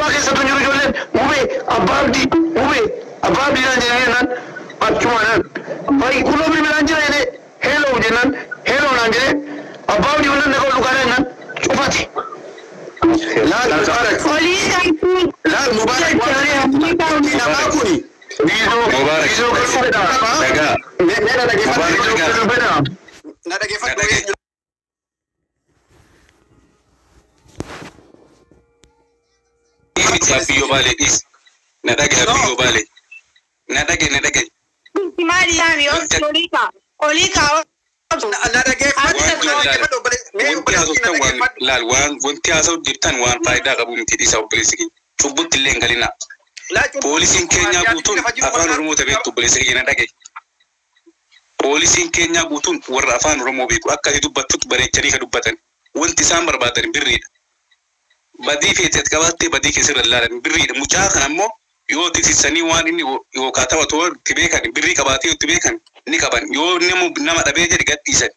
Gurbaa keessattuu jiru ijoolleen mubee abbaa abdii mubee abbaa abdii naan jedhanii naan achuma naan fayi kunoo bilbilaan jira jedhee hello jennaan hello naan jedhee abbaa abdii wannan dhagaa dhugaa jennaan cufate. Laal Mubaarak. Laal Mubaarak. Namaa kuni. Mubaarak. Biizoo galuu fedha. Dhagaa. Mee na dhageeffadhu. Mubaarak Biizoo galuu fedha. Na dhageeffadhu. Miti abbiyyoo baalee dhiis. Na dhagaye abbiyyoo baalee. Na dhagaye na dhagaye. Maali yaami olii kaa olii kaa. Na dhageeffadhu. Mee Wanti obboleessi na haasoftan waan dhageeffadhu. laal waan wanti haasa'u jirtan waan faayidaa qabu miti dhiisa obboleessi keenya. Cubbutti illee hin galinaa. Poolisiin keenyaa guutuun afaan Oromoo beektu obboleessi keenya na dhagaye. Poolisiin keenyaa guutuun warra afaan Oromoo beeku akka ati dubbattutti bareechanii kan dubbatan. Wanti isaan barbaadan birriidha. Badii feete ati qabaattee badii keessirra ilaalan birriidha. Mucaa kana immoo yoo tisiisanii waan inni yookaan taphatu yoo itti beekan birrii qabaatee yoo itti beekan ni qaban. Yoo nama dhabee jedhe gadhiisan.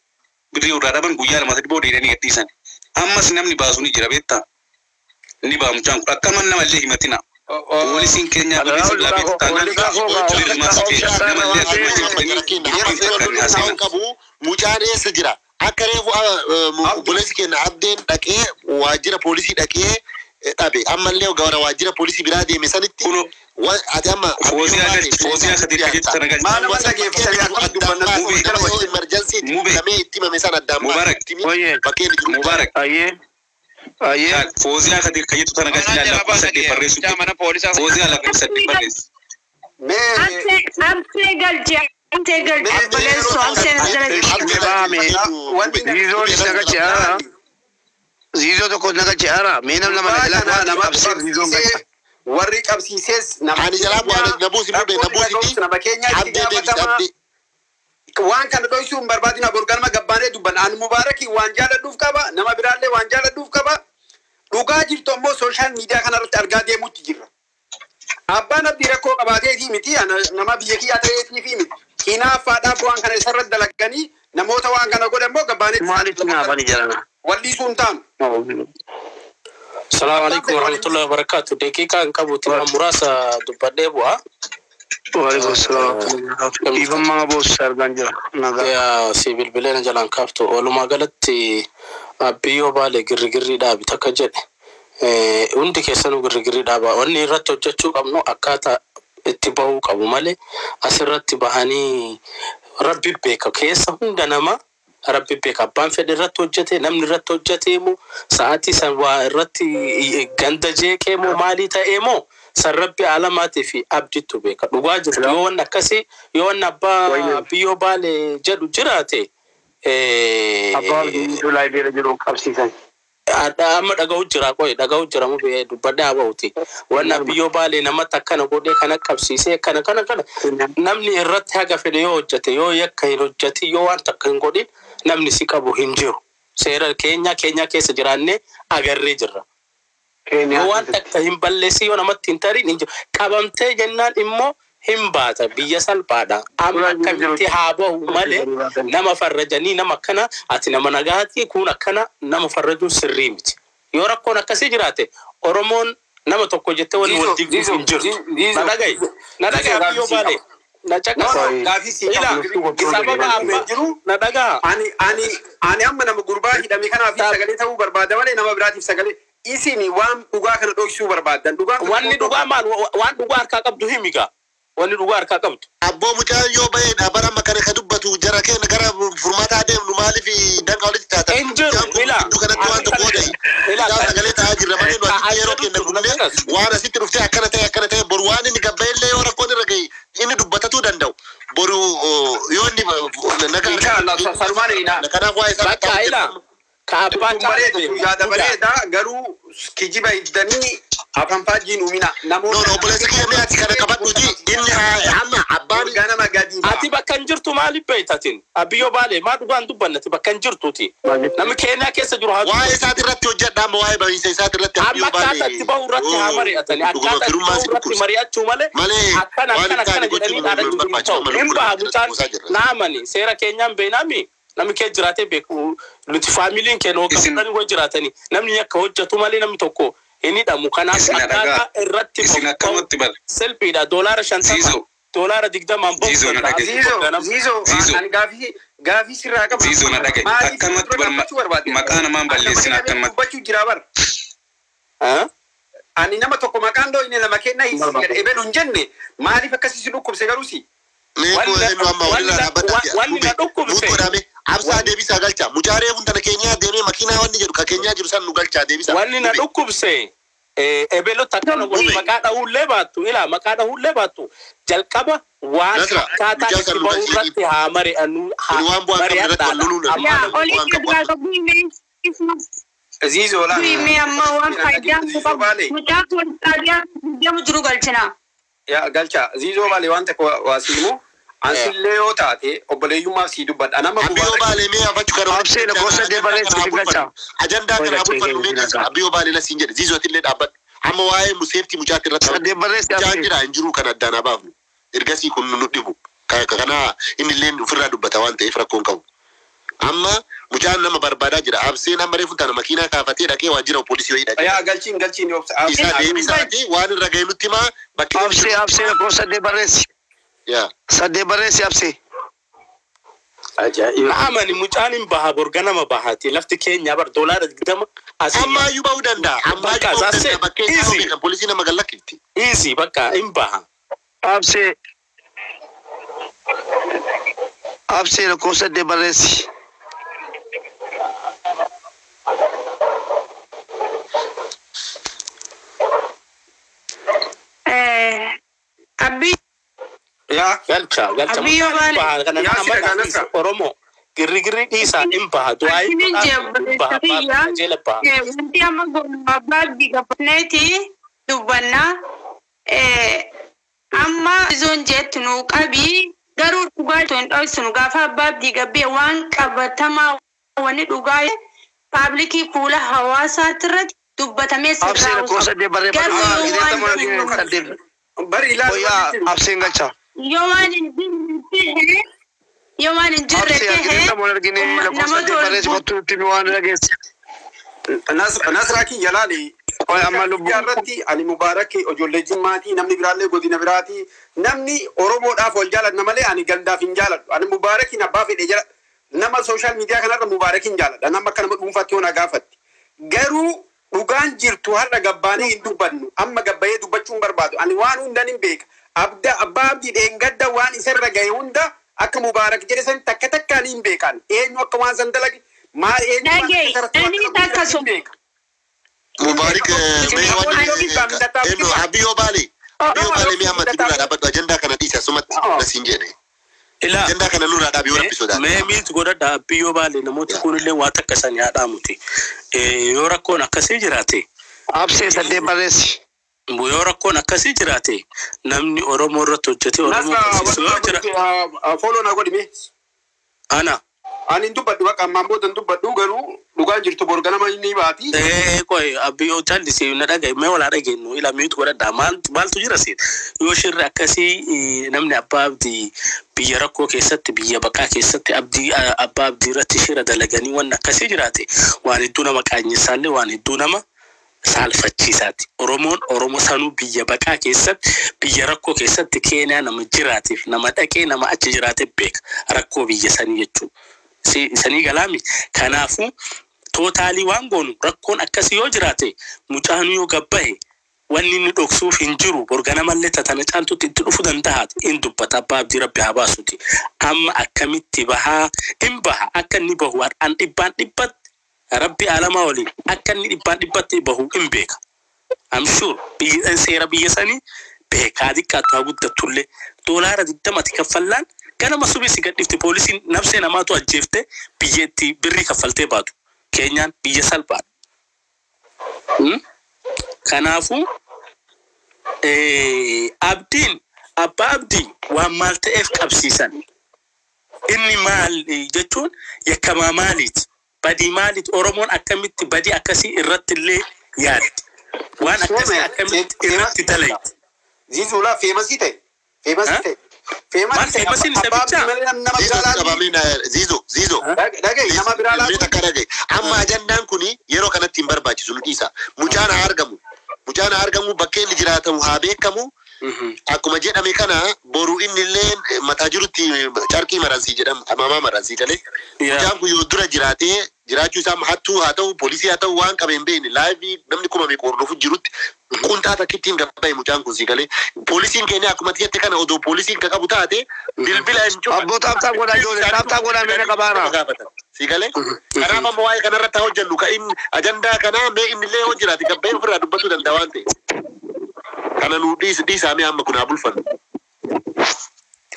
Birrii irraa dhaban guyyaa lama sadi booda hidhanii gadhiisan. Ammas namni baasu ni jira beektaa? Ni baa mucaan kun akkama nama illee himatina. Poolisiin keenyaa birrii sirraa beektu taanaan birrii maas feete nama illee akkuma Haasa'uun qabu mucaan eessa jira? Akka reefu obboleessi keenya abdeen dhaqee waajjira poolisii dhaqee dhabe. Ammallee gara waajjira poolisii biraa deeme sanitti ati amma Fooziyaa Kadir ka jettu sana galchi. Maal nama dhageeffatanii akkam dubbanna Mubee. Nama yoo emergency Mubee. namee itti himame sana addaan Mubaarak. bakkee inni jiru. Mubaarak. Ayyee. Ayyee. Fooziyaa Kadir ka jettu sana galchi laal lakkoofsa saddeet barreessu. Mana poolisaa Fooziyaa lakkoofsa saddeet barreessu. Mee Absee galchi absee galchi obboleessoo absee galchi. Ziizoo naga ce'aara. Ziizoo tokko naga ce'aara. Mee nam lama na jalaa nama qabsee ziizoon galcha. warri qabsiisees nama Ani jalaa bu'aa na buusi mubee na buusi nama keenya itti abdee deebisi gaafatama. abdee. Waan kana dhoksuu hin barbaadina borganama gabbaanee dubbanna. Ani Mubaarakii waan jaaladhuuf qaba nama biraallee waan jaaladhuuf qaba. Dhugaa jirtu ammoo sooshaal miidiyaa kanarratti argaa deemuutti jirra. Abbaan abdii rakkoo qabaateetii miti nama biyya kiyyaa ta'eetii fi miti. Hinaaffaadhaaf waan kana isarratti dalaganii namoota waan kana godhan immoo gabbaaneetti. Maaliif naafani jalana? Walliisuu hin taanu. Salaamu alaikum warahmatullahi wabarakatuh. Daqiiqaa hin qabuuti waan muraasa dubbadhee bu'a. Waalaikum salaam. Dhiifammaa boossaa argaan jira. Nagaa. Yaa si bilbilee na jalaan kaaftu. Walumaa galatti abbiyyoo baalee girrigirrii dhaabi takka jedhe. Hundi keessanuu girrigirrii dhaaba. Wanni irratti hojjechuu qabnu akkaataa itti bahuu qabu malee asirratti bahanii rabbi beeka keessa hunda nama rabbi beeka abbaan fedhe irratti hojjete namni irratti hojjete moo sa'aatii san waa irratti ganda jeeqee moo maalii ta'ee moo san rabbi alamaatii fi abdittu beeka dhugaa jirtu yoo wanni akkasii yoo wanni abbaa biyyoo baalee jedhu jiraate Abbaa abdii laayibeera jiru qabsiisan. Amma dhaga'u jira qoy dhaga'u jira mu dubbadhee haa ba'uti. Wanna biyyoo baalee namatti akkana godhee kana qabsiisee akkana kana kana namni irratti haga fedhe yoo hojjete yoo yakka hin hojjetin yoo waan takka hin godhin namni si qabu hin jiru. Seera keenya keenya keessa jiraannee agarree jirra. Yoo waan takka hin balleessin yoo namatti hin tarin hin jiru. Qabamtee jennaan immoo hin baata biyya salphaadha. Amma akkamitti haa bahu malee nama farrajanii nama akkana ati nama nagaati kun akkana nama farrajuun sirrii miti. Yoo rakkoon akkasii jiraate Oromoon nama tokko jettee wani wal digduuf hin jirtu. Na dhaga'i. Na dhaga'i abiyyoo baalee. Na caqasa. Gaafii sii Ila qabu. sababa abbaa jiru na dhagaa. ani ani ani amma nama gurbaa hidhame kanaaf sagalee ta'uu barbaada malee nama biraatiif sagalee isin waan dhugaa kana dhoksuu barbaaddan dhugaan kun Wanni dhugaa maal waan dhugaa harkaa qabdu himi gaa. Wanni dhugaa harkaa qabdu. Abboo mucaan yoo bahee bara amma kana ka dubbatu jara keenya gara furmaataa deemnu maaliif dangaa walitti taatan? Hin jiru, Mucaan kun ila. gidduu kanatti waan tokko godhe. Ila. Isaa sagalee ta'aa jirra malee nu asitti yeroo Ka- keenya gubnee waan asitti dhuftee akkana ta'e akkana ta'e boru waan inni gabbaa'ellee yoo rakkoon irra gahe inni dubbatatuu danda'u. Boru yoo inni nagaa Inshallah salumaan ina. Kanaaf waa isaa Bakka ila. Ka abbaan Kun bareeda kun yaada bareeda garuu kijiba hiddanii afaan faajjiin uumina No, no, obboleessa kiyya mee ati kana qabadhuuti inni hamma abbaan ganama gadi ba'a. Ati bakka hin jirtu maaliif beektatin? Abiyyoo baalee maa dhugaan dubbannati bakka hin jirtuuti. Namni Keeniyaa keessa jiru haa waa'ee dubbatu. isaati irratti hojjedha amma waa'ee bahiinsa isaati irratti Amma akkaataa itti bahu irratti haa mari'atani. Dhuguma Akkaataa itti firummaa bahu si irratti dhukkubsa. mari'achuu malee Malee akkana waan akkana hin taane akkana jedhanii gochuun nu dhaadachuu hin barbaachisu ta'u. amma Hin lubbuu baha irratti mucaan kuusaa jirra. naamani seera keenyaan beenaami namni kee jiraatee beeku nuti faamiliin keenya waggaa Isin- kudhanii wajji jiraatanii namni akka hojjetu malee namni tokko Inni hidhamu kanaaf Isin akkaataa dhagaa. irratti Isin akkamatti bara. Selfiidha $50 Ziizoo. $20 Ziizoo na dhagaye. Ziizoo, Ziizoo, Ziizoo. ani gaafii sirraa qaba. Ziizoo na dhagaye. Maaliif Akkamatti dura bar gaafachuu barbaade? maqaa namaan balleessin Ani akkamatti. dubbachuu jira bar. Ani nama tokko maqaan dooyne lama kenna hiisi ebelu hin jenne maaliif akkasii si dhukkubse garuu si? Mee Wanni na- eenyu amma walirraa dhaabbadhaa. wanni na dhukkubse. Nuut godhame. Absaa deebisaa galcha. Mucaa reefuun tana keenyaa deemee makiinaa wanni jedhu ka keenyaa jiru san nu galchaa deebisaa. Wanni na dhukkubse ebelotti akkana godhu Mube. maqaa dhahuullee baattu ilaa maqaa dhahuullee baattu jalqaba waan Nasra, akkaataa mucaa itti san nu bahu galchi. irratti haa mari'annu haa Kun waan bu'aa qabne irratti wal loluu mari'adhaadha. dha. Yaa Amma olii Waan qabu. irraa qabu Ziizoo laa. himee amma waan faayidaa Ziizoo qabu. baalee. Mucaa kun xaaliyaa deemu jiru galchina. Yaa galcha. Ziizoo baalee waan tokko waa siimuu. Ansillee yoo taate obboleeyyummaaf sii dubbadha. Nama Abiyyoo mubaarak. baalee mee afachuu kana Absee lakkoofsa saddeet barreessi si galcha. Ajandaa kana bulfannu mee keessa abiyyoo baalee la siin jedhe ziizootillee dhaabbadhu. Amma waa'ee museefti mucaatti irratti Saddeet barreessi mucaan absee. jira hin jiru kan addaan haa baafnu. Ergasii kun nu dhibu. Kana inni illee ofirraa dubbata waan ta'eef rakkoon qabu. Amma mucaan nama barbaadaa jira. Abseen amma reefu tana makiinaa kaafatee dhaqee waajjira poolisii wayii dhaqee. Yaa galchiin galchiin obsa. Isa deebisaati waan irra ga'e nutti himaa bakki inni Absee jiru. absee lakkoofsa saddeet barreessi. Yaa. Saddeet barreessi absee. Ajaa'iba. Amani mucaan hin baha borga nama bahaati lafti keenya bar $20 asii Amma iyyuu bahuu danda'a. Amma Bakka iyyuu bahuu that's danda'a. it. Bakkee isaa Easy. beekan poolisii nama gallakkifti. Easy bakka hin baha. Absee. Absee lakkoofsa saddeet barreessi. Abbii Yaa. Galcha galcha Abiyyoo mucaan hin baale. baha kana Yaa nama si dhagaa dhiisa Nasra. Oromoo girri girri dhiisaa hin baha du'aa hin Akkinin baha hin baha jeebbisa qajeela baha. Wanti amma goonu abbaa abdii gabaneeti dubbannaa. Amma izoon jettu nuu qabii garuu dhugaa hin dhoksinu gaafa abbaa abdii gabbee waan qabatamaa wanni dhugaa paablikii fuula hawaasaati irratti dubbatamee Absee sirraa lakkoofsa saddeet barreeffadhu. Garuu Gideetta waan mana saddeet. Bari ilaali. Wayyaa abseen galcha. yoo waan hin jirre ta'e yoo waan hin jirre Absee ta'e gideetta mana argine lakkoofsa namoota saddeet ol barreessi kottu nutti himi waan dhageesse. Nasraa kiyya laali. Qoy amma lubbu. Irratti ani mubaarak ijoollee jimmaatii namni biraallee godina biraatii namni Oromoodhaaf wal jaaladha malee ani gandaaf hin jaaladhu. Ani mubaarakiin abbaa fedhe jala nama sooshaal miidiyaa kanarra mubaarakiin jaaladha. Nama akka nama dhuunfaatti yoo na gaafatti. Garuu dhugaan jirtu har'a gabbaanee hin dubbannu. Amma gabbayee dubbachuu hin barbaadu. Ani waan hundan hin beeka. Abda abbaa abdii dheengadda waan isarra gahe hunda akka mubaarak jedhe san takka takkaan hin beekan. Eenyu akka waan san dalage maal eenyu waan Dhagaye, isarratti waan ani dalagu hin akkasuma. beeka. Mubaarik mee wanni eenyu abiyyoo baalee. Abiyyoo baalee mee amma nurraa dhaabbadhu ajandaa kana dhiisi asumatti nasiin jedhe. Ilaa Ajandaa kana nurraa dhaabi yoo rabbi sodaate. mee miit godhadha abiyyoo baalee namooti kunillee waa takka isaan yaadhaamuti. Yoo rakkoon akkasii jiraate Absee saddeet barreessi. yoo rakkoon akkasii jiraate namni Oromoo irratti hojjetee Oromoo barsiisu yoo jira Nasra follow na godhi mee. ana Ani hin dubbadhu bakka ammaan booda hin dubbadhu garuu dhugaan jirtu bor ganama inni baati. Qoy abiyyoo callisi na dhagaye mee walaa dhageenyu ila miitu godhadha maaltu jira siin yoo shirri akkasii namni abbaa abdii biyya rakkoo keessatti biyya baqaa keessatti abdii abbaa abdii irratti shira dalaganii waan akkasii jiraate waan hedduu nama qaanyessaallee waan hedduu nama saalfachiisaati. Oromoon Oromoo sanuu biyya baqaa keessatti biyya rakkoo keessatti Keenyaa nama jiraateef nama dhaqee nama achi jiraate beeka rakkoo biyya sanii jechuudha. Sanii galaami. Kanaafuu tootaalii waan goonu rakkoon akkasii yoo jiraate mucaan yoo gabbahe wanni inni dhoksuuf hin jiru borganamallee tatana caaltutti itti dhufu danda'a in dubbata abbaa abdii rabbi haa baasuti. Amma akkamitti bahaa hin baha akka inni bahu an dhibbaan dhibbatti rabbi alamaa waliin akka inni dhibbaan dhibbatti bahu hin beeka. I'm sure biyya seera biyya sanii beekaa xiqqaatu haa guddattullee $20 ati kaffallaan ganama subii si gadhiifti poolisiin nafsee namaatu ajjeefte biyya itti birrii kaffaltee baatu. Keenyaan biyya salphaadha. Kanaafuu abdiin abbaa abdii waan maal ta'eef qabsiisan. Inni maal jechuun yakkamaa maaliiti? Badii maaliiti? Oromoon akkamitti badii akkasii irratti illee yaaddi? Waan akkasii akkamitti irratti dalayti? Ziizuu laa feemasii ta'e. Feemasii ta'e. Maal feemasiin isa Abbaa abdii bichaa? malee nama Ziizoo biraa laatu. qabamee ziizoo ziizoo. Dhagaye nama biraa Mee laatu. takka dhagaye. Amma ajandaan kuni yeroo kanatti hin barbaachisu nu dhiisa. Mucaan haa argamu. Mucaan haa argamu, bakkee inni jiraatamu haa beekamu. Akkuma jedhame kana boru inni illee mataa jirutti carqii maransii jedhama, amaamaa maransii galee. Mucaan kun yoo dura jiraatee jiraachuu isaa hattuu haa ta'u, poolisii haa ta'u, waan qabe hin beekne, live namni kuma meeqa hordofu jirutti qunxaa takkittiin gabbaa'e mucaan kun si galee. Poolisiin keenya akkuma jette kana odoo poolisiin ka qabu taate bilbila hin cufa. Abboo tap tap godhaa ijoollee, tap tap godhaa meena qabaana. Gaafatan. Si galee? Kanaaf amma waa'ee kanarratti haa hojjennu, ka inni ajandaa kanaa mee inni illee yoo jiraate gabbaa'ee ofirraa dubbatuu danda'a waan ta'eef. Kana nuu dhiisaa mee amma kun haa bulfannu.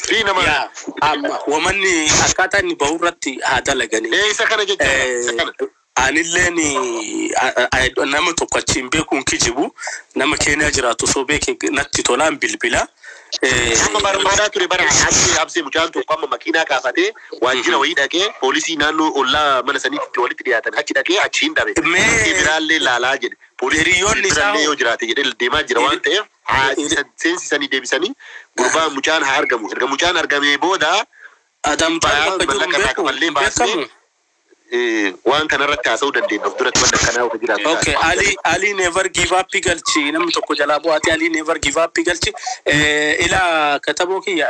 Fi nama Yaa amma wamanni akkaataa inni bahu irratti haa dalaganii. Ee, isa kana jechuudha. Isa kana. Anilleen nama tokko achiin beekuun kijibu, nama Keeniyaa jiraatu osoo beeke natti tolaan bilbila. Amma barbaadaa ture bara Absee, Absee mucaan tokko amma makiinaa kaafatee waajjira wayii dhaqee, poolisii naannoo ollaa mana saniitti walitti dhiyaatan achi dhaqee achi hin dhabe. Mee Biraallee laalaa jedhe. Poolisii hiriyoonni isaa biraallee yoo jiraate jedhee deemaa jira waan ta'eef haa seensisanii deebisanii gurbaa mucaan haa argamu. Erga mucaan argamee booda Adam Baal bakka jiru mallaqa hin irraa beeku kafallee hin baasnee beekamu. Waan kanarratti haasa'uu dandeenya of duratti wanta akkanaa yoo jiraatu. Okay, Ali Ali never give up galchi, namni tokko jalaa bu'aate Ali never give up galchi. Ilaa kataboo kiyya,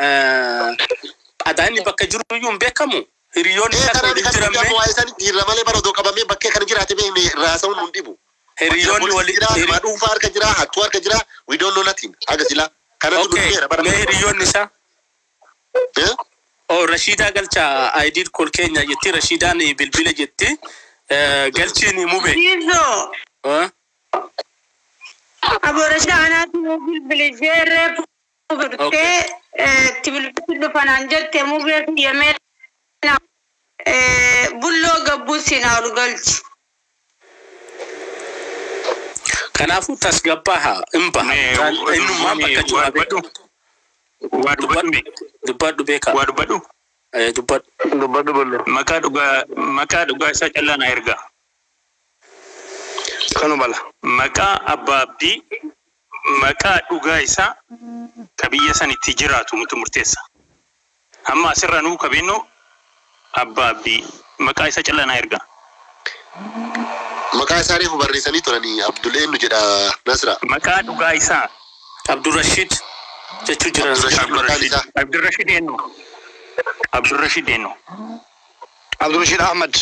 adaa inni bakka jiru iyyuu hin beekamu. Hiriyoonni Ee isaa kanaan waliin kan jiran nuti amma waa'ee isaanii jirra malee bara odoo qabamee bakkee kana jiraate beekne raasa'uun nun dhibu. Hiriyoonni waliin jira, nama dhuunfaa harka jira, hattuu harka jira, we don't know nothing. Haga silaa. Kanatu nu Okay, dhufeera bara. mee hiriyoonni isaa Eh? Oh, Rashidaa galcha, ID kol keenya jetti, Rashidaan bilbila jetti. Galchiin mube. Diizoo. Eh? Aboo Rashidaa anaatu bilbile jeerree turtee itti bilbilti dhufanaan jette mubee kiyyamee bulloo gabbuu siinaa ol galchi. Kanaafuu tasgabbaaha hin baha. Mee Innummaan bakka jiru waa haa dubbadhu. beekamu. Waa dubbadhu mee. Dubbadhu beekaa. Waa dubbadhu. Dubbadhu. Dubbadhu bullo. Maqaa dhugaa isaa callaa na ergaa. Kanu bala. Maqaa abbaa abdii, maqaa dhugaa isaa ka biyya san itti jiraatu nutu murteessa. Amma asirra nuu kabeennu abbaa abdii maqaa isaa callaa na ergaa. Maqaa isaa reefu barreessanii turanii, Abdul eenyu jedha Nasra. Maqaa dhugaa isaa. Abdurrashid jechuu jiran. Abdurrashid maqaan isaa. Abdurrashid eenyu? Abdurrashid eenyu? Abdurrashid Ahmad.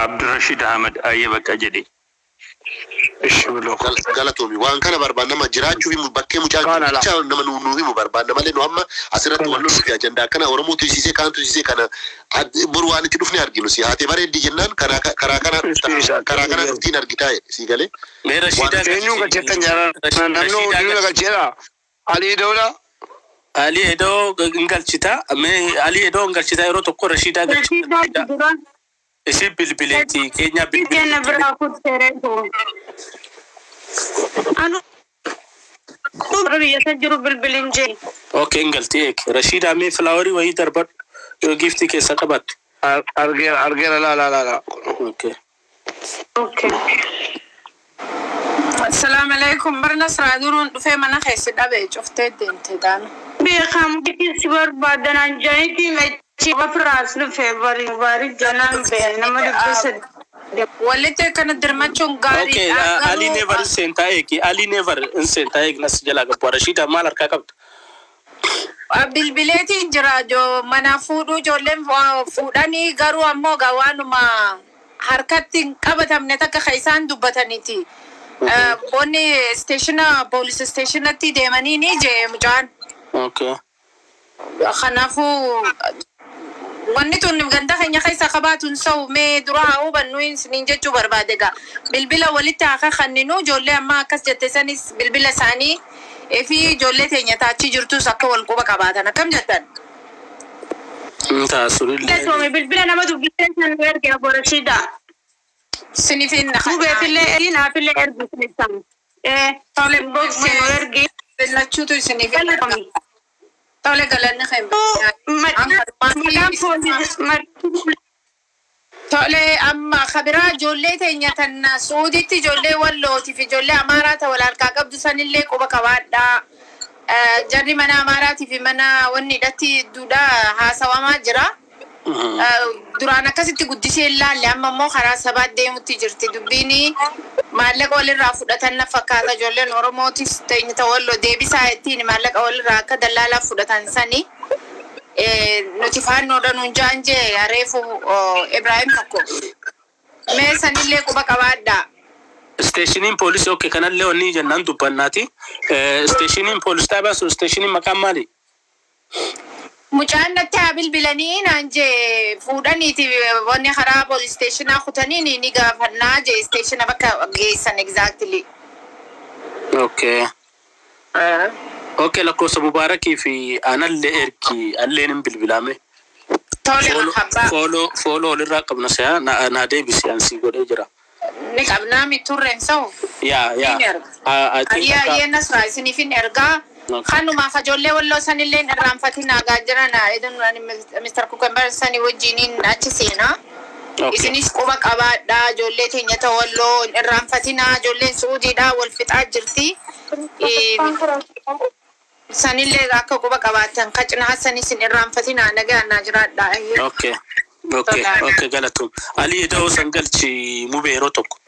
Abdurrashid Ahmad ayyee bakka jedhe. Ishi bullo. Galatoomi, waan kana barbaannama jiraachuu himu bakkee mucaan Kana la. mucaa nama nu himu barbaanna malee nu amma asirratti wal loluu fi ajandaa kana Oromoo tuysisee kaan tuysisee kana boru waan itti dhufne arginu si haatee bareeddi jennaan karaa karaa kana Ishi karaa kana dhuftiin argitaa si galee. Mee Rashidaa Eenyuun galcheettan jaaran? Namni hundinuu galcheedha. Alii Dawla. Ali Edoo hin galchita. Mee Ali Edoo hin galchita, yeroo tokko Rashidaa Rashidaa galchita. dura Isin bilbileeti keenya kenna bilbileeti. Biraa kutteeree. Anu biyya isa jiru bilbilin jee. Okay, hin galti eeg. Rashidaa, mee flower wayii darbadhu yoo gift keessa qabatte. Argeera, argeera, laa laa laa laa. Okay. Okay. Assalaamu alaikum. Barna siraa duruun dhufee mana keessa dhabe, cuftee deemte daana. Beekamu si barbaadan janitti mechi ofirraas dhufe bari bari janaan bee nama dubbisa. Walitti akkana dirmachuun Okay, gaariidha. Ali never hin seentaa eegi. Ali never hin seentaa eegi nas jalaa gabbu. Rashidaa, maal harkaa qabda? Bilbileetiin jira jo mana fuudhuu ijoolleen fuudhanii, garuu ammoo gaa waanuma harkatti hin qabatamne takka ka isaan dubbataniiti. Wanni station police stationatti deemanii ni jee mucaan. Okay. Kanaafuu wanni tun ganda keenya keessa qabaatuun sa'u mee dura haa hubannu isiniin jechuu barbaade gaa. Bilbila walitti haa kakanninu, ijoollee amma akkas jette sanis bilbila isaanii fi ijoollee teenya taachii jirtus akka wal quba qabaatan, akkam jettan? Taasunillee. Soome bilbila nama dubbisee san nu erge Abbo Rashidaa. Sinifin Mubeefillee ergi, naafillee ergi sinissan. Tole. Inboxii nu ergi. Lachuutu isiniif. Galatoomi. Tole, galanni kan Maqaan poolisii Tole, amma kabiraa ijoollee teenya tan Suuditti ijoollee Wallootiif ijoollee Amaaraa ta wal harkaa qabdu sanillee quba qabaadhaa. Jarri mana Amaaraatii fi mana wanni hidhatti duudhaa haasawamaa jira. Duraan akkasitti guddisee ilaalle amma immoo karaa sabaa deemutti jirti dubbiin maallaqa walirraa fudhatan na fakkaata ijoolleen Oromootis ta'in ta'ollo deebisaa ittiin maallaqa walirraa akka dallaalaa fudhatan sani. Nuti faannoodha nuun jaan jee areefu Ibrahim tokko. Mee sanillee quba qabaadhaa. Isteeshiniin poolisii okay kanallee wanni jennaan dubbannaati. Isteeshiniin poolis xaabaa sun isteeshiniin maqaan maali? Mucaan natti haa bilbilanii naan jee fuudhaniiti wanni karaa poolis isteeshinaa kutanii ni gaafannaa jee isteeshina bakka geessan exactly. Okay. Okay lakkoofsa Mubaarakii fi anallee ergi alleen hin bilbilaame. Tole marhabbaa. Fooloo fooloo walirraa qabna si'a naa deebisi ansii godhee jira. Ni qabnaa mi turreen sa'u. Yaa yaa. Ni erga. I think Ayyee akka ayyee nasraa isiniif hin ergaa. Okay. Kanumaaf ijoollee walloo sanillee irraanfatinaa gaa jiran idun Mr. Kukambar sanii wajjiniin achi seenaa. Okay. Isinis quba qabaadhaa ijoollee teenya ta'u walloo irraanfatinaa ijoolleen Suudiidhaa wal fixaa jirti. Sanillee akka quba qabaatan kacinaa sanis hin irraanfatinaa nagaa naa jiraadhaa. Okay. Okay. Tola. Okay galatoom. Ali ida'oo san galchi mubee yeroo tokko.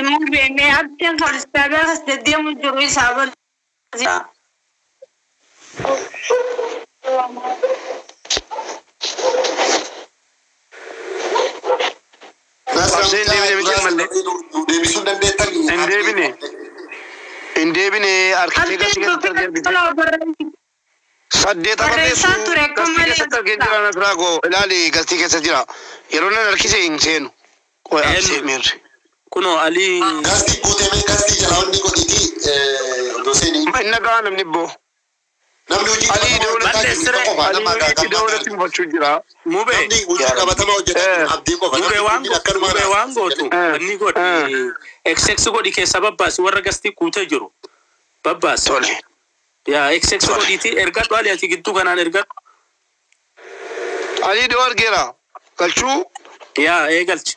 Mubee mee abteen poolis xaabiyaa kas deddeemu jiru isaa bal. Abseen deebine miti ammallee. Deebisuu dandeettan. Hin deebine. Hin deebine harkisee Abteen gastii keessatti argee dubbii argite. kana barreessi. Saddeet Barreessaa barreessu ture akka gastii malee keessatti argee jira Nasraa koo ilaali gastii keessa jira. Yeroo nan harkise hin seenu. Qoy absee Eenyu? miirri. Kunoo Ali Gastii guutamee gastii jalaa hundi godhiiti odoo seenii. Inni gaa namni ibboo. Namni hojii Ali qabatamaa hojjetaa jiru Balleessire. isa qofa. Ali Nama hojiitti dawlatti mufachuu jira. Mubee. Namni hojii qabatamaa hojjetaa jiru abdii qofa. Mubee Namni waan kunniin akkanumaan mubee waan gootu Eh, inni godhi XX godhi keessa babbaasi warra gastii guutee jiru babbaasi. Tole. Yaa XX Tole. godhiiti ergadhu Ali ati gidduu kanaan ergadhu. Ali doo argeera. Galchuu. Yaa eegalchi.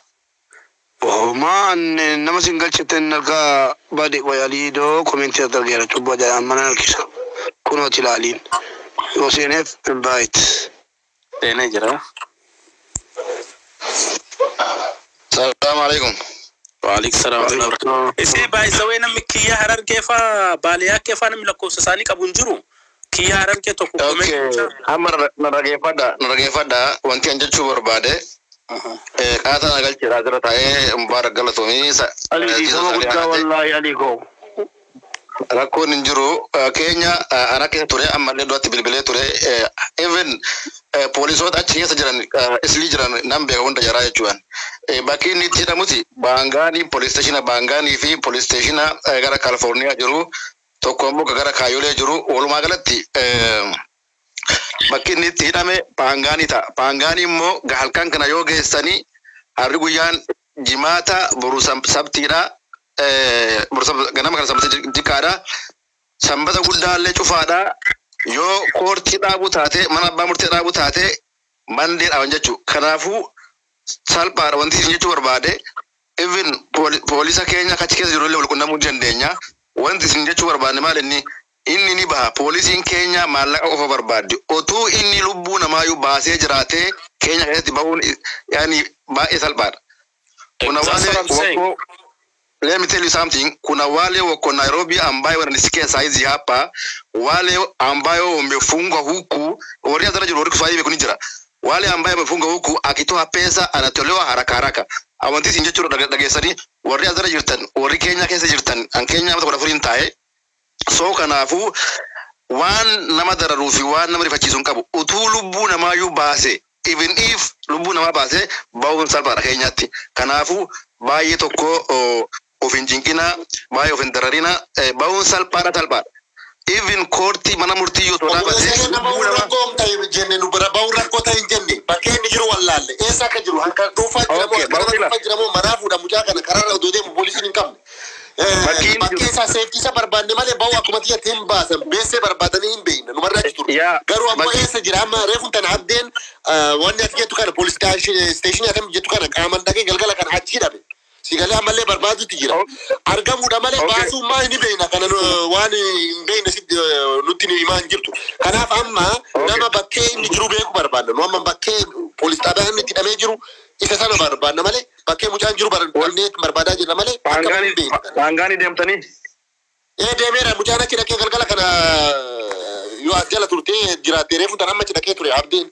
Maa nama sin galchitten argaa bade qoy Ali doo komentii irratti argeera cubbuu ajaa'ibaa mana harkisa. Kunooti ilaaliin. Yoo seeneef invite. Seenee jira. Salaam alaikum. Waalaikum salaam wa rahmatullahi. Isii baay'isawee namni kiyya harargee faa baaliyaa faa namni lakkoofsa isaanii qabu hin jiru. Kiyya harargee tokko Okay. Amma na dhageeffadha. Na dhageeffadha. Wanti an jechuu barbaade qaataa na galcheera asirra taa'ee Mubaarak galatoomii. Ali dhiifama guddaa wallaahi Ali koo. Rakkoon hin jiru. Keenya ana keessa ture ammallee duratti bilbilee ture. Even poolisoota achi keessa jiran islii jiran nan beeka hunda jaraa jechuudhaan. Bakki inni itti hidhamuti Baangaanii police station Baangaanii fi police station gara Kaalifoorniyaa jiru tokko immoo gara Kaayolee jiru walumaa galatti bakki inni itti hidhame Baangaanii ta'a. Baangaanii immoo halkan kana yoo geessanii harri guyyaan jimaata boru sabtiidha. Boru ganama kana sanbata xiqqaadha. Sanbata guddaallee cufaadha. Yoo koortii dhaabuu taate mana abbaa murtii dhaabuu taate mandee dhaaban jechuudha. Kanaafuu salphaadha wanti isin jechuu barbaade even poolisa keenya achi keessa jiru illee wal qunnamuu ni dandeenya. Wanti isin jechuu barbaadne maal inni inni ni baha poolisiin keenya maallaqa qofa barbaaddi. Otuu inni lubbuu namaayyuu baasee jiraatee keenya keessatti bahuun yaani baay'ee salphaadha. Kuna That's wale what I'm saying. wako let me tell you something. Kuna wale wako Nairobi ambayo wananisikia saizi hapa, wale ambayo wamefungwa huku wali kunijira, wale ambayo wamefungwa huku, akitoa pesa anatolewa haraka haraka. Awanti sin jechuudha dhageessanii warri asirra jirtan warri Keenyaa keessa jirtan an Keenyaa mata 14 taa'e soo kanaafuu waan nama dararuu fi waan nama rifachiisu hin qabu utuu lubbuu namaayyuu baase even if lubbuu namaa baase bahuun salphaadha Keenyaatti kanaafuu baay'ee tokko of hin cinqina baay'ee of hin dararina bahuun salphaadha salphaadha even koortii mana murtii yoo Obboleessa dhaabate keenya lubbuu bahuun namaa rakkoo hin ta'e jenne nu bira bahuun rakkoo ta'e hin jenne bakkee inni jiru wallaalle eessa akka jiru harka dhuunfaa jira moo Okay, harka nama bahuun ila dhuunfaa jira moo manaa fuudha mucaa kana karaarra odoo deemu poolisiin hin qabne. bakki inni Bakkee jiru isaa seeftii isa barbaanne malee bahu akkuma tiyyatti hin baasan beessee barbaadanii hin beekne numarra achi turre. yaa Garuu ammoo bakki eessa jira amma reefuun tana abdeen wanni ati jettu kana poolis isteeshinii akam jettu kana qaaman dhaqee galgala kana achi hidhame. Sigalee ammallee barbaadutti jira. Argamuudha malee baasummaa hin beekna kana waan hin beekne nutti himaa hin jirtu. Kanaaf amma nama bakkee inni jiru beeku barbaadna. Nu amma bakkee poolis xaabaa inni itti hidhamee jiru isa sana barbaadna malee bakkee mucaan jiru barbaadnee barbaadaa jirra malee akka hin beekne. Paangaanii deemtanii? Ee deemeera mucaan achi dhaqee galgala kana yoo as jala turtee jiraattee reefu tan amma achi dhaqee ture abdeen.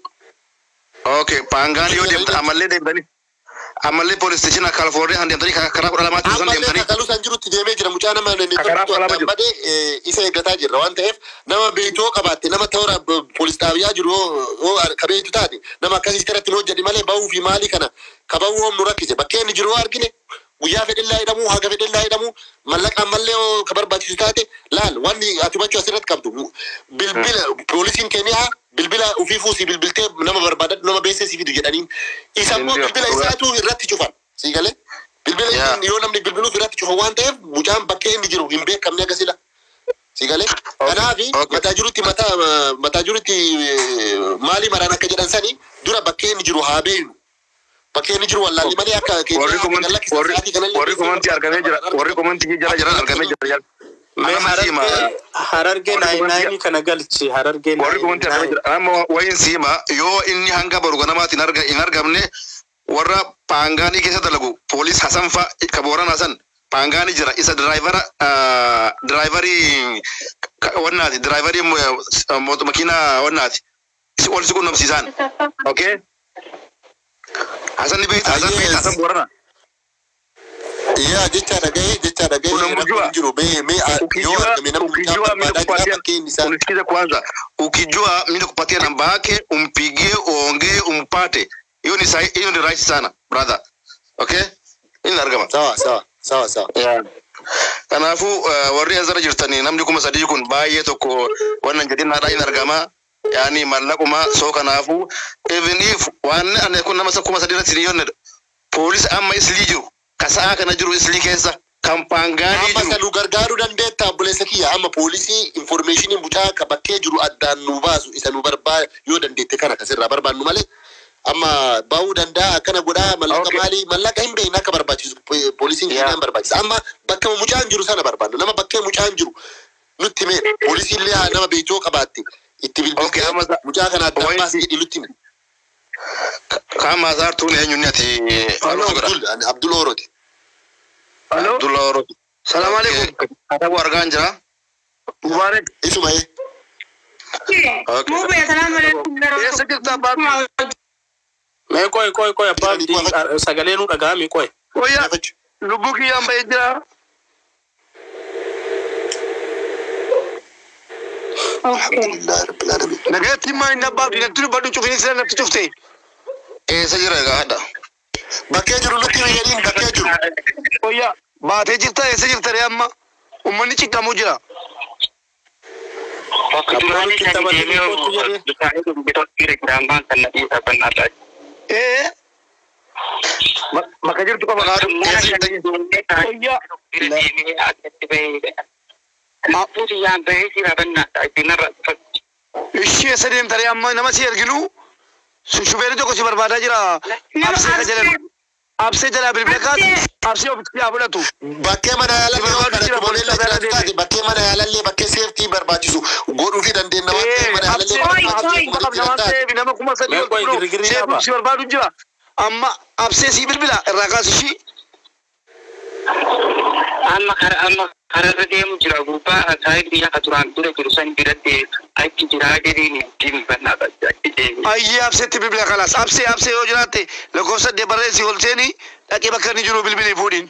Okay, paangaanii yoo deemtan ammallee deemtanii? Ammallee poolis station California han deemtanii karaa 12tti san Ammallee deemtanii? kakaluu san jirutti deemee jira mucaa nama Karaa 12 jiru. badee isa eeggataa jirra waan ta'eef nama beeytoo qabaatte nama toora poolis xaabiyaa jiru yoo ka beeytu taate nama akkasii irratti hin hojjedhi malee bahuu fi maalii kana ka bahuu hoom nu rakkise bakkee inni jiru yoo argine guyyaa fedhillaa hidhamuu haga fedhillaa hidhamuu mallaqa ammallee yoo ka barbaachisu taate laal wanni ati hubachuu asirratti qabdu bilbila poolisiin keeniyaa bilbila ofii fuusii bilbiltee nama barbaadadhu nama beeksee si fidu jedhaniin isa immoo bilbila isaatu irratti cufan sii galee bilbila yoo namni bilbiluuf irratti cufan waan ta'eef mucaan bakkee inni jiru hin beekamne akkasila sii galee kanaafi mataa jirutti mataa jirutti maalii maraan akka jedhan sanii dura bakkee inni jiru haa beeknu. Bakkee inni jiru wallaalli malee akka Warri komantii argamee jira. Warri komantii jala jiran argamee jira. Mee harargee naayinaayinii kana galchi harargee Warri komantii argamee jira. Amma wayin siima yoo inni hanga boru ganamaatti hin argamne warra paangaanii keessa dalagu poolis Hasan fa ka Booran Hasan paangaanii jira isa diraayivara diraayivarii wannaati diraayivarii makiinaa wannaati wal si qunnamsiisaan. Okay? Hasan ni beekta Hasan beekta Hasan Boorana. Yaa jecha dhaga'ee jecha dhaga'ee Unamjua? jiru mee mee yoo argame namni mucaa Ukijua mimi barbaadaa jira nakupatia, bakkee inni isaa. unisikize kwanza. Ukijua mimi nakupatia namba yake, umpigie, uongee, umpate. Hiyo ni sahi, hiyo ni rahisi sana brother. Okay? Hii ni argama. Sawa sawa sawa sawa. Yeah. Kanaafuu warri asirra jirtanii namni 3000 kun baay'ee tokko wannan jedhin haadha hin argama. Yaani mallaquma soo kanaafuu even if waan ani kun nama 3000 irratti hin yoonne poolis amma islii jiru kasaa kana jiru islii keessa kan paangaanii Amma jiru. isa nu gargaaruu dandeetta obboleessa kiyya amma poolisii informeeshinii mucaa ka bakkee jiru addaan nu baasu isa nu barbaadu yoo dandeette kana kasirraa barbaannu malee amma bahuu danda'a akkana godhaa mallaqa maalii mallaqa hin beekne akka barbaachisu poolisiin keenya hin barbaachisa amma bakka mucaan jiru sana barbaannu nama bakkee mucaan jiru nutti himee poolisiin illee nama beektoo qabaatte itti bilbiltee mucaa kana addaan baasi jedhi nutti hime. Kama asaartuun eenyuun ati Abdul Abdul Orooti. Abdul Orooti. Salaam alaikum. Katabu argaan jira. Mubarak. Isuma ee. Mubee salaam alaikum. Eessa jirta abbaa? Mee qoy qoy qoy abbaa abdii sagalee nu dhaga'ami qoy. Qoyya lubbuu kiyyaan ba'ee jira. Alhamdulillah rabbil alamin. Nagaatti maa inni abbaa abdii natti dubbadhu cufini sila natti cufte. Eessa jira egaa hadha? Bakkee jiru nutti himi jedhiin bakkee jiru. Qoyya baatee jirta eessa jirta ree amma? Uummanni cinqamuu jira. Bakka duraanii kan deemee Ee Bakka jirtu qofa kaadhu. Qoyya ishee eessa deemta ree amma nama si erginu shufeerri tokko si barbaadaa jira. Absee ka jedhan. Absee jalaa bilbila kaatu absee ofitti haa fudhatu. Bakkee mana yaalallee waan kana tumoleella jiraatu taate bakkee mana yaalallee bakkee seeftii barbaachisu godhuu fi dandeenya waan ta'eef mana yaalallee Absee taate. nama 3000 Mee qoy ol girgirri dhaaba. si barbaadu jira. Amma absee si bilbila irraa kaasu ishii. Amma kararra deemu jira gurbaa saayid biyya ka duraan dura jiru san biratti achi jira jedhiin ittiin achi deemi. Ayyee abseetti bilbila kalaas absee absee yoo jiraatte lakkoofsa saddeet barreessi ol seeni dhaqee bakka inni jiru bilbilii fuudhiin.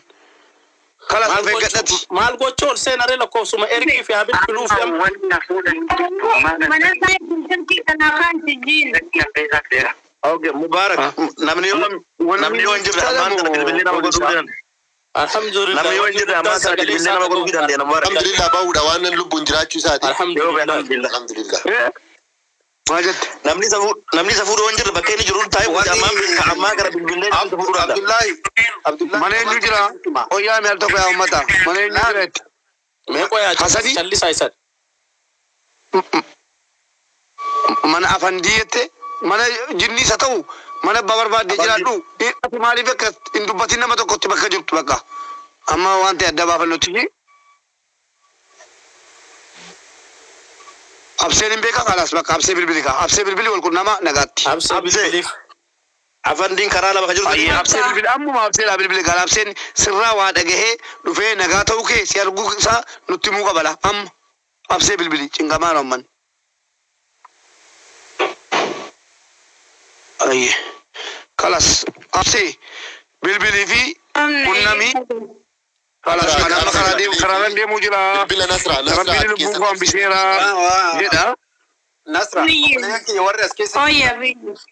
Kalaas of eeggadhati. Maal gochuu ol seenaree lakkoofsuma ergii fi haa bilbiluu fi amma. Wanni na fuudhan Mana isaa silkii kanaa kaan jijjiin. Okay, Mubarak. Namni yoo hin jirre ammaan kana bilbillee nama godhuu danda'an. Alhamdulillah. Namni yoo hin jirre ammaan kana bilbillee nama godhuu danda'an Mubarak. Alhamdulillah bahuudha waan nan lubbuun jiraachuu isaati. Alhamdulillah. Alhamdulillah. Maal jette? Namni safuu namni safuu yoo hin jirre bakka inni jiru taa'ee ammaan ammaa kana bilbillee nama godhuu danda'a. Abdullahi Abdullahi. Mana eenyu jira? Oyyaa mi al tokko yaa uummata. Mana eenyu jira itti? Mee qoy Hasani? callisaa isan. Mana afandii jette? Mana jinni isa ta'u Mana abbaa barbaadde jiraadhu. Ati maaliif akka hin dubbatin nama tokkotti bakka jirtu bakka. Amma waan ta'e adda baafannutti. Abseen hin beekaa kalaas bakka absee bilbili kaa. Absee bilbili wal qunnama nagaatti. Absee bilbiliif. Afandiin karaa lama kan jirtu. Ayyee absee bilbili ammuma abseedhaa bilbili kaa. Abseen sirraa waa dhagahee dhufee nagaa ta'uu kee si arguu isaa nutti himuu qabala amma. Absee bilbili cinqamaa ramman. Ayyee kalas absee bilbilii fi qunnamii kalas amma karaa deemu karaarran deemuu jira. Bilbila Nasraa Nasraa Rabbiin lubbuu koo hambiseera jedha. Nasra, obboleeyyan kiyya warri as keessa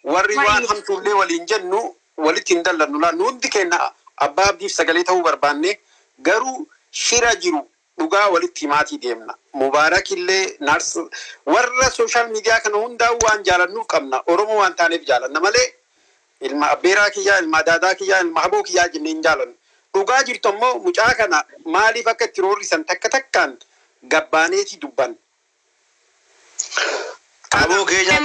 warri waan hamtuullee waliin jennu walitti hin dallannu laa nu hundi keenya abbaa abdiif sagalee ta'uu barbaanne garuu shira jiru dhugaa walitti himaatii deemna. Mubaarakillee nars warra sooshaal miidiyaa kana hundaa waan jaalannuuf qabna. Oromoo waan taaneef jaalanna malee ilma abbeeraa kiyyaa, ilma daadaa kiyyaa, ilma haboo kiyyaa jennee hin jaalannu. Dhugaa jirtu ammoo mucaa kana maaliif akka itti roorrisan takka takkaan gabbaaneeti dubban. Aboo keenya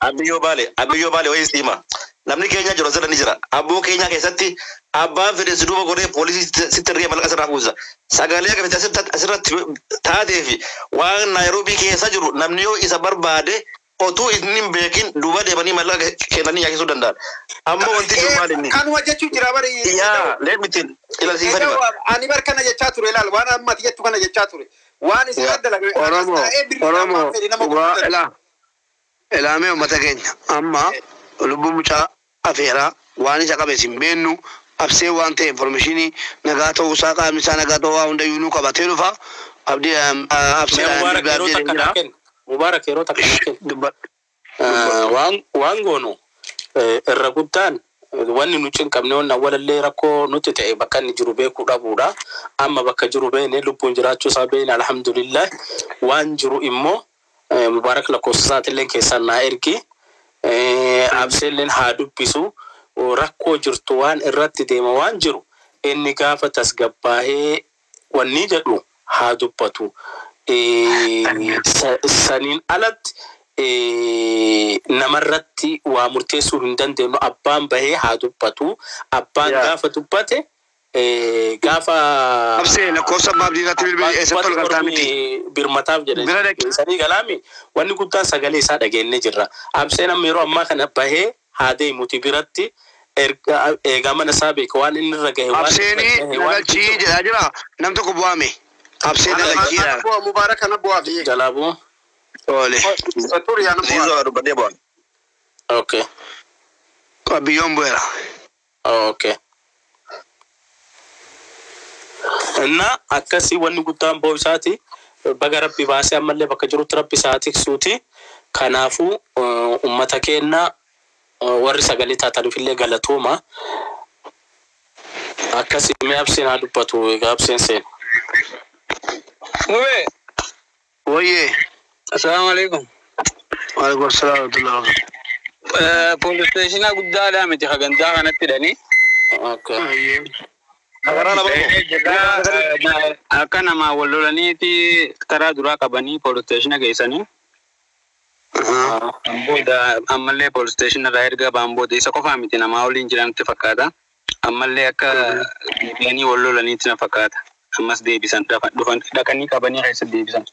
Abiyyoo baale abiyyoo baale wayii siima. Namni keenya jiru asirra ni jira. Aboo keenya keessatti abbaan fedhe si duuba godhee poolisii sitti hirree mallaqa sirraa kuusa. Sagalee akka fedhe asirratti taatee fi waan Naayiroobii keessa jiru namni yoo isa barbaade otuu inni hin beekin duuba deemanii mallaqa kennanii nyaachisuu danda'an. Amma wanti jiru maal inni? Kanuma jechuun jira bari. Yaa let me tell ila siifani bara. Ani bar kana jechaa ture ilaal waan amma ati jettu kana jechaa ture. Waan isin dalagame. Oromoo Oromoo dhugaa ilaa ilaamee uummata keenya amma lubbuu mucaa afeeraa waan isa qabees hin beennu absee waan ta'e informeeshinii nagaa ta'uu isaa qaamni isaa nagaa ta'uu waa hundayyuu nuu qabatee dhufa abdii absee Mubaarak yeroo takka naa kenna. Mubaarak yeroo takka naa kenna. Waan goonu irra guddaan wanni nu cinqabne wanna walallee rakkoo nutti ta'e bakka inni jiru beekuu dhabuudha. Amma bakka jiru beekne lubbuun jiraachuu isaa beekne alhamdulillah. Waan jiru immoo Mubaarak lakkoofsa isaatillee keessaan naa ergi. Abseelleen haa dubbisu. Rakkoo jirtu waan irratti deema waan jiru inni gaafa tasgabbaahee wanni jedhu haa dubbatu. Saniin alatti namarratti waa murteessuu hin dandeenyu abbaan bahee haa dubbatu. Abbaan gaafa dubbate gaafa Absee lakkoofsa abbaa abdii irratti bilbili eessatti ol galtaa miti. Birmataaf jedhe sanii galaami wanni guddaan sagalee isaa dhageenye jirra. Abseen amma yeroo ammaa kana bahee haa deemuti biratti eegaa mana isaa beeka waan inni irra gahe waan Abseenii nagalchii jedhaa jira nam tokko bu'aame. Absee nagalchii jedhaa. Mubaarak kana bu'aa fi. Jalaa bu'u. Ole. Ziizoo dubbadhee bu'aa. Okay. Biyyoon bu'eera. Okay. እና akkasii wanni guddaan ba'u isaati baga rabbi baasee ammallee bakka jirutti rabbi isaa tiksuuti. Kanaafuu uummata keenya warri sagalee taataniifillee galatooma. Akkasii mee abseen haa dubbatu egaa abseen seena. Mube. Wayyee. Assalaamu alaikum. Waalaikum salaam wa rahmatullahi wa barakatuh. Police station guddaadhaa miti hagantaa kanatti hidhanii. Akka namaa wal lolaniiti karaa duraa qabanii police station geessanii. Booda ammallee police station irraa erga ba'an booda isa qofaa miti namaa waliin jiranitti fakkaata. Ammallee akka deebi'anii wal lolaniitti na fakkaata. Ammas deebisan dhufan dhaqanii qabanii keessa deebisan.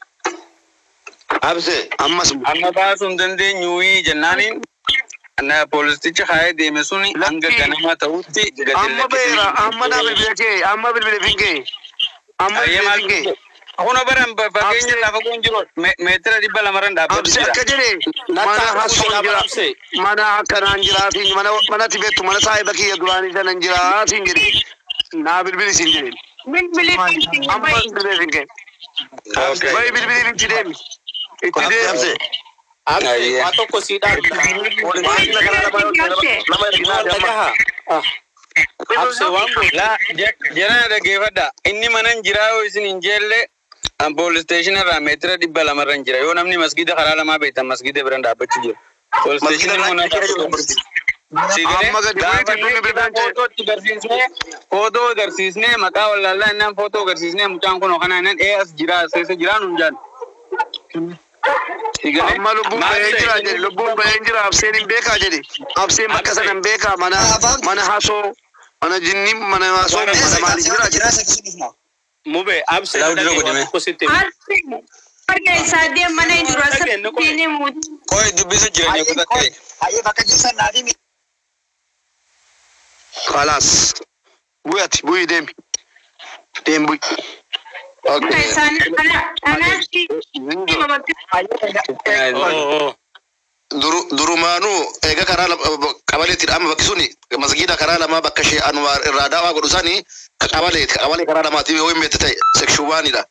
Abse. Ammas. Amma baasuu hin dandeenyu jennaaniin na poolisichi kaayee deeme sun hanga ganama ta'utti gadi Amma beera amma naa bilbila kee amma bilbila finkee amma bilbila finkee. Kun baran fageenya lafa kun jiru meetira 200 dhaabbatu Abse jira. akka jedhe mana hasoon jira mana akkanaan jiraatiin mana manatti beektu mana saahiba kiyya duraanii sanan jiraatiin jedhe naa bilbili siin jedhe. Bilbili Amma bilbila finkee. Bayi bilbili itti deemi. Itti deemi. Abse. Absee waa tokko sii dhaabna. Absee waan godhu. La jara dhaggeeffadha. Inni mana hin jiraa yoo isin hin jeelle police station irraa meetira 200 hin jira. Yoo namni masgiida karaa lamaa beektan masgiida biraan dhaabbachuu jira. Police station immoo na Amma gadi bu'iitti bunni bilbilaan jee. Footootti agarsiisnee footoo agarsiisnee maqaa wallaalaa innaan footoo agarsiisnee mucaan kun kana innaan ee as jira as keessa jiraa nuun jaan. Sigalee Amma lubbuun bahee jira jedhe, lubbuun bahee jira, Abseen hin beekaa jedhe. Abseen bakka sana hin beekaa, mana mana hasoo, mana jinni, mana hasoo, mana maali jira jedhe. Mube Absee Laawudii dhagee godhame. waan tokko sitti hima. Arsi arga isaa deem mana hin jiru asirratti ni muuti. Qoy dubbisu jireenya kutaa ta'e. Hayyee bakka jirtan naaf himi. Khalaas. Bu'i ati, bu'i deemi. Deem bu'i. Akka isaanii ana anaatti hima bakka Oo. Durumaanuu eega karaa qabaleetti amma bakki suni masgiida karaa lamaa bakka shee Anwaar irraa daawaa godhu sani ka qabaleeti, ka qabalee karaa lamaatiif yoo hin beekte ta'e sekshuwaanidha.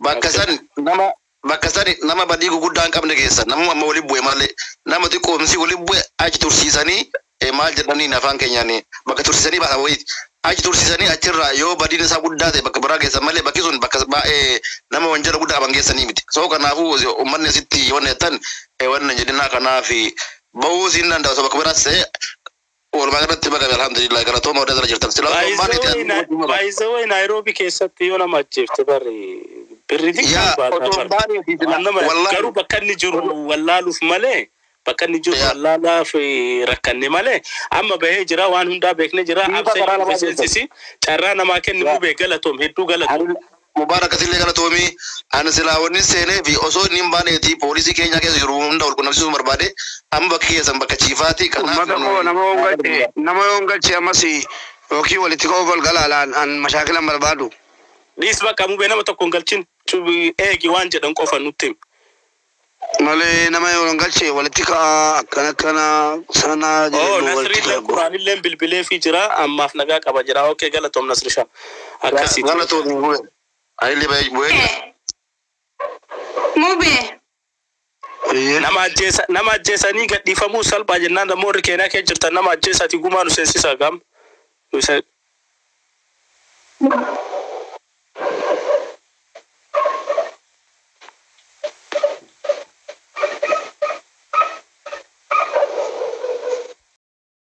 Bakka san nama, bakka sani nama badii guguddaa hin qabne keessa nama amma waliin bu'e malee nama xiqqoomsi waliin bu'e achi tursiisanii, maal jedhaniin afaan keenyaan, bakka tursiisanii baasan wayiiti. Achi tursiisanii achirraa yoo badiin isaa guddaa ta'e bakka biraa geessan malee bakki sun bakka baay'ee nama wanjala guddaa qaban geessanii miti. So kanaafuu uummanni asitti wanna jettan, wanna jedhinaa, kanaaf bahuu siin danda'a osoo bakka biraas ta'e. Walumaa galatti baga alhamdulillah, galatooma warra jala jirtan. Sila osoo hin baane Baay'isawee Naayiroobii keessatti yoo nama ajjeefte barri birri yaa xiqqaa otoo baataa hin baane bara. Nama wallahi garuu bakka inni jiru wallaaluuf malee, bakka inni jiru yaa wallaalaaf rakkanne malee, amma bahee jira, waan hundaa beekne jira. Dhiibbaa Absee karaa lamaa geessan. seensisi carraa namaa kenni. Mubee galatoom, hedduu galatoom. Mubarak asillee galatoomii. Ani silaa wanni seenee fi osoo inni hin baaneeti poolisii keenya keessa jiru hunda wal qunnamsiisuu barbaade. Amma bakki keessan bakka chiifaati, kanaaf Uummata koo, nama yoon galche, nama yoon galche ammas yookiin walitti qabuu galgala an mashaakila hin barbaadu. Dhiis, bakka Mubee nama tokko hin galchin, eegi waan jedhan qofa nutti himi. Malee nama yoon galche walitti ka'a akkana akkana sana Oh, jedhee walitti Nasriillee qabu. Quraanillee bilbilee fi jira, ammaaf nagaa qaba jira. Okay, galatoom Nasrisha. Akkasiiti. Galatoomii bu'e. Anillee bu'ee jira. Mube. Nama ajjeesanii gadhiifamuu salphaa jennaan dammoo warri keenyaa kee jirtan nama ajjeesati gumaa nu seensisa gam.